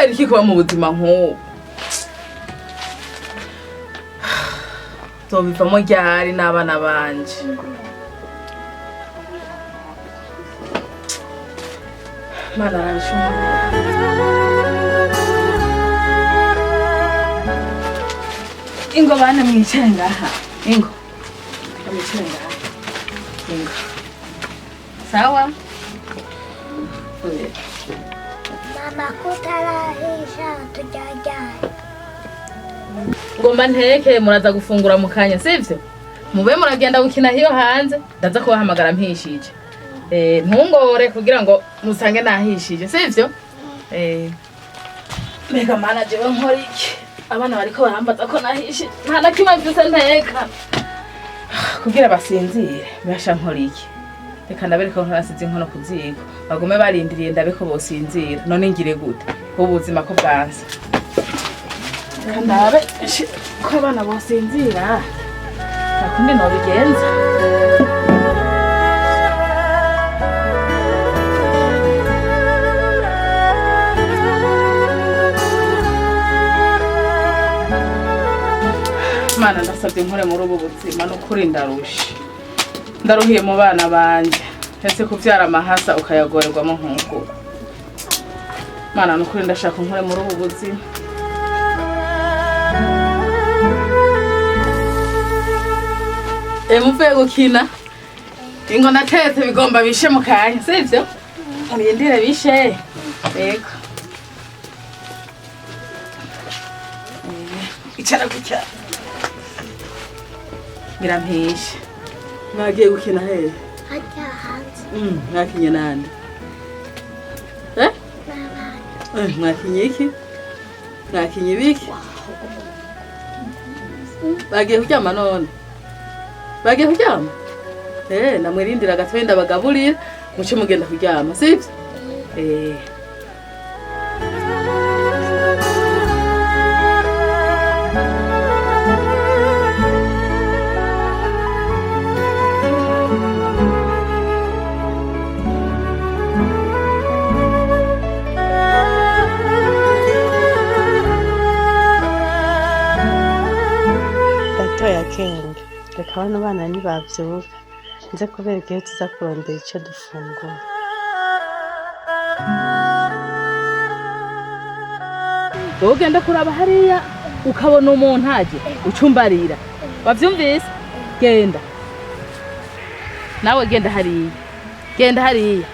Kubera iki kuba mu buzima nk'ubu? Nzobivamo ryari n'abana banje? Mana arabishobora. Ingo bana mwicare ngaha. Ingo. Mwicare ngaha. Ingo. Sawa? Oya. Mama kutarahisha tujyajyana. Ngomba nteke muraza gufungura mu kanya sivyo? Mube muragenda gukina hiyo hanze ndaza kubahamagara mpishije. Ntungore kugira ngo musange nahishije sivyo? Mbega mana jewe nkora iki? Abana bariko barambaza ko nahishije nta na kimwe mfise nteka. Kugira basinzire basha nkora iki? Reka ndabereka ko ntarasize inkono ku ziko bagume barindiriye ndabe ko bosinzira none ngire gute ubuzima ko bwanze. Reka ndabe ko abana bosinzira nta kundi nobigenza. Mana ndasabye nkore muri ubu buzima nukuri ndarushe ndaruhiye mu bana banje ese kuvyara amahasa ukayagorerwamo nk'uko. Mana nukuri ndashaka nkore muri ubu buzima. Muvuye gukina ingo natetse bigomba bishe mu kanya sivyo? Murindire bishe. Yego. Icara gutya. Ngira mpishe. Mwagiye gukina hehe? Hajya hanze. Mwakinye nande? Eh? N'abana. Mwakinye iki? Mwakinye ibiki? Bagiye kuryama none? Bagiye kuryama? Namwirindira gatoya ndabagaburira muce mugenda kuryama sivyo? Ndatoye akenge reka bano bana ntibavyuka nze kubereka iyo tuza kurondera ico dufungura. Wowe ugenda kuraba hariya ukabona umuntu aje ucumbarira wavyumvise? Genda nawe, genda hariya, genda hariya.